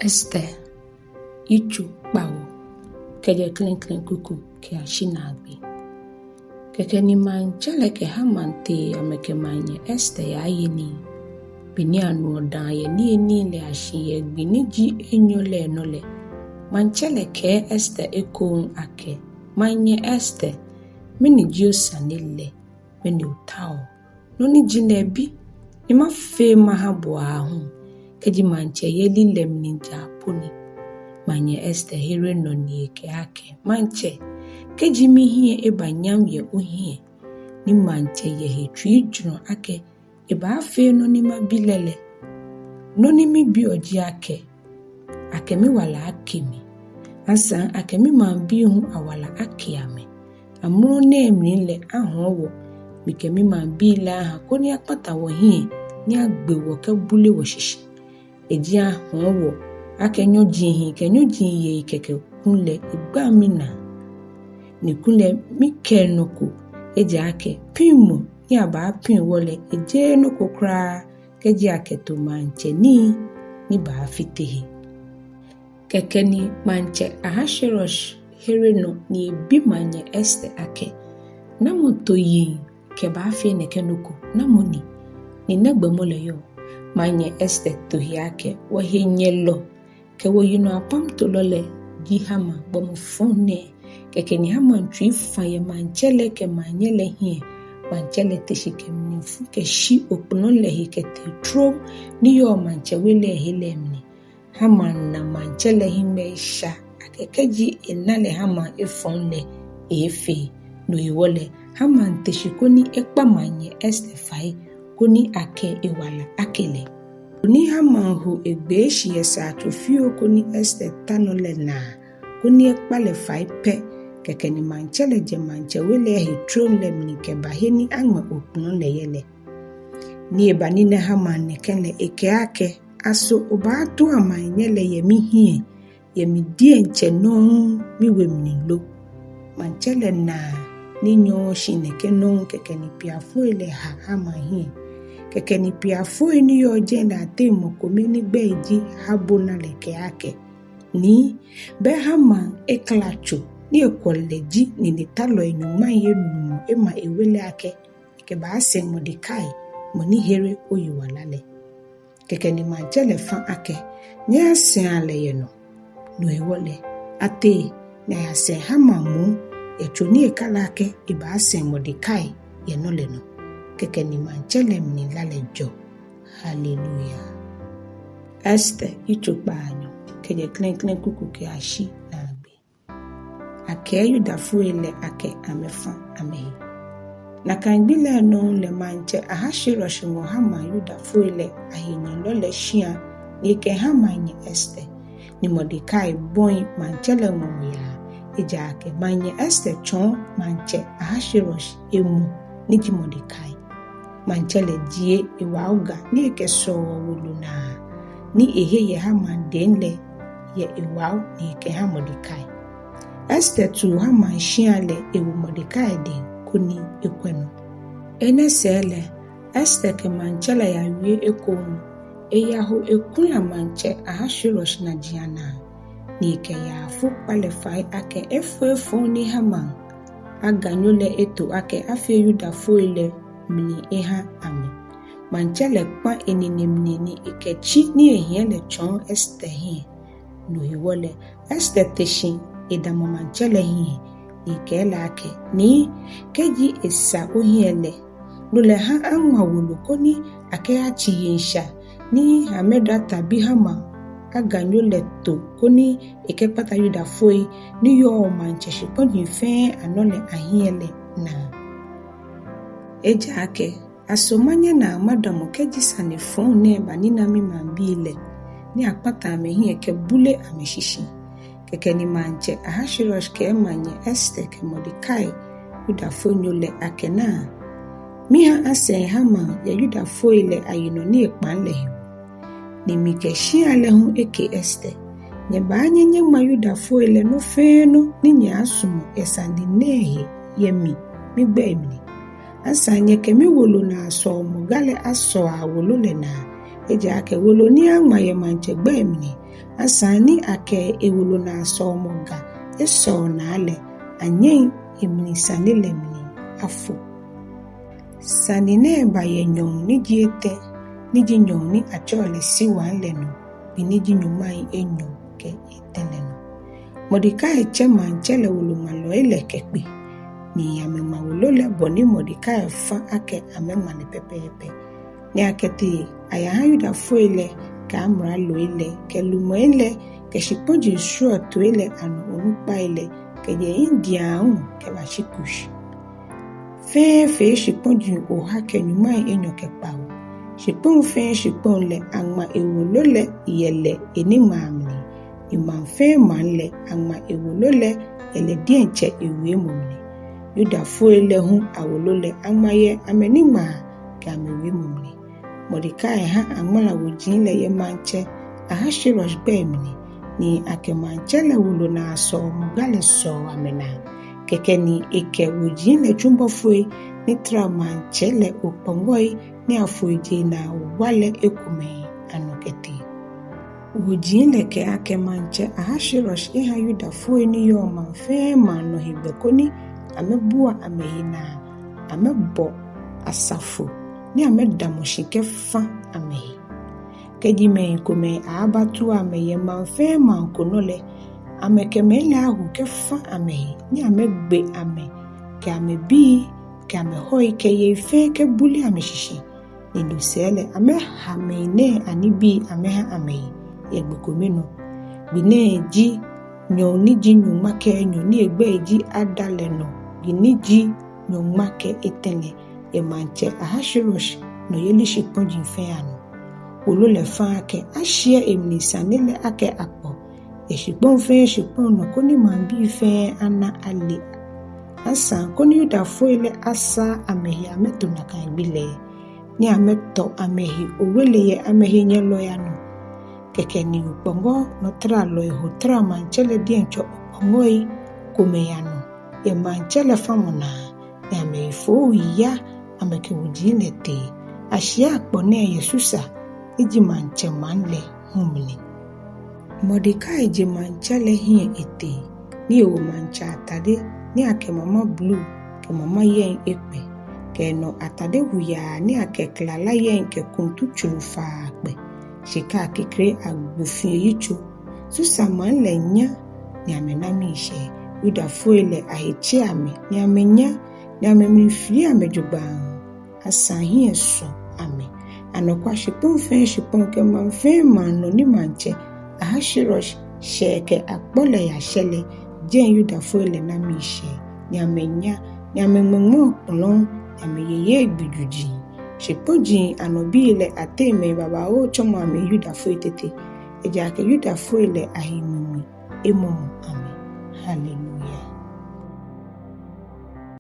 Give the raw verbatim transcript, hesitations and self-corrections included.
Ester, yitso kpawo, kɛjɛ klɛŋklɛŋ kuku kɛyashi naagbee. Kɛkɛ ni maŋtsɛ lɛ kɛ Haman tee amɛkɛ maŋnyɛ Ester yaye nii. Be ni anuɔ dãa yɛ niyenii lɛ ashi yɛ gbi ni ji enyɔ lɛ nɔ lɛ, maŋtsɛ lɛ kɛɛ Ester ekoŋŋ akɛ, Maŋnyɛ Ester, mɛni ji osane lɛ? Mɛni otaoɔ? Nɔ ni ji lɛ bi, ni mafee maha bo aahu, kɛji maŋtsɛyeli lɛ mlijaa po ni. Maŋnyɛ Ester here nɔ ni ekɛɛ akɛ, Maŋtsɛ, kɛji mihiɛ eba nyam yɛ ohiɛ, ni maŋtsɛ yɛ he tsuijurɔ akɛ ebaafee nɔ ni mabi lɛ lɛ, nɔ ni mibiɔ ji akɛ, akɛ miwala ake mi, asaŋ akɛ mimaŋbii hu awala ake amɛ. Amrɔ nɛɛ mli lɛ ahɔ̃ɔ wɔ, mikɛ mimaŋbii lɛ aha koni akpata wɔhiɛ ni agbe wɔ kɛbule wɔshishi. Eji ahɔ̃ɔ wɔ akɛ nyɔji hii kɛ nyɔji yei kɛkɛ kulɛ egbaŋ minaa. Ni kulɛ mikɛɛɛ nɔ ko, ejaakɛ piŋmɔ ni abaapiŋ wɔ lɛ ejeee nɔ ko kwraa kɛji akɛto maŋtsɛ nii ni baafite he. Kɛkɛ ni maŋtsɛ Ahashwerosh here nɔ ni ebi maŋnyɛ Ester akɛ, Namɔ to yiŋ kɛbaafee nɛkɛ nɔ ko, namɔ ni? Ni nɛgbɛ mɔ lɛ yɔɔ? Maŋnyɛ Ester to he akɛ, Wɔhenyɛlɔ kɛ wɔyinɔ apamtolɔ lɛ ji Haman, gbɔmɔ fɔŋ nɛɛ. Kɛkɛ ni Haman tsui fã yɛ maŋtsɛ lɛ kɛ maŋnyɛ lɛ hiɛ. Maŋtsɛ lɛ te shi kɛ mlifu kɛshi okplɔ̃ lɛ he kɛtee trom ni yɔɔ maŋtsɛ we lɛ he lɛ mli. Haman na maŋtsɛ lɛ hiŋmɛi sha akɛ kɛji ena lɛ Haman efɔŋ lɛ, eeefee. No hewɔ lɛ, Haman te shi koni ekpa maŋnyɛ Ester fai, koni akɛ ewala ake lɛ. Ni Haman ho egbee shi yɛ saatso fioo ko ni Ester ta nɔ lɛ naa, koni ekpa lɛ fai pɛ, kɛkɛ ni maŋtsɛ lɛ jɛ maŋtsɛ we lɛ he trom lɛ mli kɛba he ni aŋmɛ okplɔ̃ lɛ yɛ lɛ. Ni eba ni ena Haman nɛkɛ lɛ, ekɛɛ akɛ, Aso obaatua maŋnyɛ lɛ yɛ mihiɛ, yɛ mi diɛŋtsɛ nɔŋŋ miwe mli lo? Maŋtsɛ lɛ naa ni nyɔɔɔ shi nɛkɛ nɔŋŋ, kɛkɛ ni piafoi lɛ ha Haman hiɛ. Kɛkɛ ni piafoi ni yɔɔ jɛi lɛ ateŋ mɔ kome ni gbɛi ji Harbona lɛ kɛɛ akɛ, Nii, bɛ Haman ekla tso ni ekwɔlɛ ji ninetalɔi nyɔŋmai enumɔ ema ewe lɛ akɛ ekɛbaasɛŋ Mordekai, mɔ ni here oyiwala lɛ. Kɛkɛ ni maŋtsɛ lɛ fã akɛ, Nyɛyasɛŋa lɛ yɛ nɔ. No hewɔ lɛ, atee ni ayasɛŋ Haman moŋ yɛ tso ni ekala akɛ ebaasɛŋ Mordekai yɛ nɔ lɛ nɔ. Kɛkɛ ni maŋtsɛ lɛ mlila lɛ jɔ. Haleluya. Ester, yitso kpaanyɔ, kɛjɛ klɛŋklɛŋ kuku kɛyashi naagbee. Akɛɛ Yudafoi lɛ akɛ amɛfã amɛhe. Nakai gbi lɛ nɔŋŋ lɛ maŋtsɛ Ahashwerosh ŋɔ Haman, Yudafoi lɛ ahenyɛlɔ lɛ shĩa ni ekɛha maŋnyɛ Ester. Ni Mordekai bɔi maŋtsɛ lɛ ŋɔɔ yaa, ejaakɛ maŋnyɛ Ester tsɔɔ maŋtsɛ Ahashwerosh emɔ ni ji Mordekai. Maŋtsɛ lɛ jie ewao ga ni ekɛsɔɔ wolo naa ni ehe yɛ Haman dɛŋ lɛ yɛ ewao ni ekɛha Mordekai. Ester tu Haman shĩa lɛ ewo Mordekai dɛŋ koni ekwɛ nɔ. Enɛ sɛɛ lɛ, Ester kɛ maŋtsɛ lɛ yawie ekoŋŋ. Eyaho ekula maŋtsɛ Ahashwerosh najiaŋ naa, ni ekɛ yaafo kpa lɛ fai akɛ efo efɔŋ ni Haman, aganyo lɛ, eto akɛ afee Yudafoi lɛ mli eha amɛ. Maŋtsɛ lɛ kpã enine mli ni ekɛ tsi ni ehiɛ lɛ tsɔɔ Ester hiɛ. No hewɔ lɛ, Ester te shi edamɔ maŋtsɛ lɛ hiɛ, ni ekɛɛ lɛ akɛ, Nii, kɛji esa ohiɛ lɛ, no lɛ ha aŋma wolo koni akɛyatsi yiŋsha ni Hamedata bi Haman, aganyo lɛ, to koni ekɛkpata Yudafoi ni yɔɔ maŋtsɛ shikpɔji fɛɛ anɔ lɛ ahiɛ lɛ naa. Ejaakɛ aso manyɛ naa madamɔ kɛji sane fɔŋ nɛɛ banina mimaŋbii lɛ, ni akpata amɛhiɛ kɛbule amɛshishi? Kɛkɛ ni maŋtsɛ Ahashwerosh kɛɛ maŋnyɛ Ester kɛ Mordekai, Yudafonyo lɛ, akɛ, Naa, miha asɛŋ Haman yɛ Yudafoi lɛ ayinɔ ni ekpaŋ lɛ hewɔ. Ni mikɛ shĩa lɛ hu eke Ester. Nyɛbaanyɛ nyɛŋma Yudafoi lɛ nɔ fɛɛ nɔ ni nyɛaasumɔ yɛ sane nɛɛ he yɛ mi, migbɛi mli. Asaŋ nyɛkɛ miwolo naa sɔomɔ ga lɛ asɔoa wolo lɛ naa, Ejaakɛ wolo ni aŋma yɛ maŋtsɛ gbɛi mli, asaŋ ni akɛ ewolo naasɔomɔ ga esɔo naa lɛ, anyɛŋ emli sane lɛ mli afo. Sane nɛɛ ba yɛ nyɔɔŋ ni ji etɛ, ni ji nyɔɔŋ ni atsɛɔ lɛ Siwan lɛ nɔ, gbi ni ji nyɔŋmai enyɔ kɛ etɛ lɛ nɔ. Mɔdekai tsɛ maŋtsɛ lɛ woloŋmalɔi lɛ kɛkpe, ni amɛŋma wolo lɛ bɔ ni Mɔdekai fã akɛ amɛŋma lɛ pɛpɛɛpɛ. Ni akɛtee ayaha Yudafoi lɛ kɛ amraloi lɛ kɛ lumɛi lɛ kɛ shikpɔji srɔtoi lɛ anɔ onukpai lɛ kɛjɛ India aahu kɛbashi Kush. Fɛɛ fee shikpɔji oha kɛ nyɔŋmai enyɔ kɛ kpawo. Shikpɔŋ fɛɛ shikpɔŋ lɛ aŋma ewolo lɛ yɛ lɛ eniŋmaa mli, ni maŋ fɛɛ maŋ lɛ aŋma ewolo lɛ yɛ lɛ diɛŋtsɛ ewiemɔ mli. Yudafoi lɛ hu awolo lɛ aŋma yɛ amɛniŋmaa kɛ amɛwiemɔ mli. Mɔdekai ha aŋmala woji lɛ yɛ maŋtsɛ Ahashwerosh gbɛi mli, ni akɛ maŋtsɛ lɛ wolo naasɔomɔ ga lɛ sɔo amɛnaa. Kɛkɛ ni ekɛ woji lɛ tsu bɔfoi ni tara maŋtsɛ lɛ okpɔŋɔi ni afoi jenaa wa lɛ ekomɛi anɔ kɛtee. Woji lɛ kɛɛ akɛ maŋtsɛ Ahashwerosh eha Yudafoi ni yɔɔ maŋ fɛɛ maŋ nɔ hegbɛ koni amɛbua amɛhe naa, amɛbɔ asafo ni amɛdamɔ shi kɛfã amɛhe. Kɛji mɛi komɛi aaabatua amɛ yɛ maŋ fɛɛ maŋ ko nɔ lɛ, amɛkɛ mɛi lɛ awu kɛfã amɛhe ni amɛgbe amɛ kɛ amɛbii kɛ amɛhɔi kɛ yei fɛɛ kɛbule amɛshishi. Ni no sɛɛ lɛ amɛha mɛi nɛɛ anibii amɛha amɛhe yɛ gbi kome nɔ. Gbi nɛɛ ji nyɔɔŋ ni ji nyɔŋma kɛ enyɔ ni egbɛi ji Adar lɛ nɔ gbi ni ji nyɔŋma kɛ etɛ lɛ yɛ maŋtsɛ Ahashwerosh nɔyeli shikpɔji fɛɛ anɔ. Wolo lɛ fã akɛ ashiɛ emli sane lɛ akɛ akpɔ yɛ shikpɔŋ fɛɛ shikpɔŋ nɔ koni maŋbii fɛɛ ana ale. Asaŋ koni Yudafoi lɛ asaa amɛhe amɛto nakai gbi lɛ, ni amɛtɔ amɛhe owele yɛ amɛhenyɛlɔi anɔ. Kɛkɛ ni okpɔŋɔ nɔtaralɔi ho tara maŋtsɛ lɛ diɛŋtsɛ okpɔŋɔi komɛi anɔ yɛ maŋtsɛ lɛ famɔ naa, ni amɛhe foo ya amɛkɛ woji lɛ tee. Ashiɛ akpɔ nɛɛ yɛ Susa ni ji maŋtsɛ maŋ lɛ hu mli. Mɔdekai je maŋtsɛ lɛ hiɛ etee, ni ewo maŋtsɛ atade ni akɛ mama bluu kɛ mama yɛŋ ekpɛ, kɛ enɔ atade wuyaa ni akɛ klala yɛŋ kɛ kuntu tsuru faa kpɛ. Shika akekre agbo fi eyitso. Susa maŋ lɛ nya ni amɛna miishɛɛ. Yudafoi lɛ ahe tse amɛ ni amɛnya, ni amɛmli fili amɛ jogbaŋŋ. Asaŋ hiɛ sɔ amɛ. Anɔkwa shikpɔŋ fɛɛ shikpɔŋ kɛ maŋ fɛɛ maŋ nɔ ni maŋtsɛ Ahashwerosh shɛɛ kɛ akpɔ lɛ yashɛ lɛ, jɛi Yudafoi lɛ na miishɛɛ, ni amɛnya, ni amɛŋmɛŋmɛ okplɔ̃, ni amɛyeye gbii juji. Shikpɔji anɔ bii lɛ ateŋ mɛi babaoo tsɔmɔ amɛ Yudafoi tete, ejaakɛ Yudafoi lɛ ahe ŋmiŋmi emɔmɔ amɛ. Haleluya.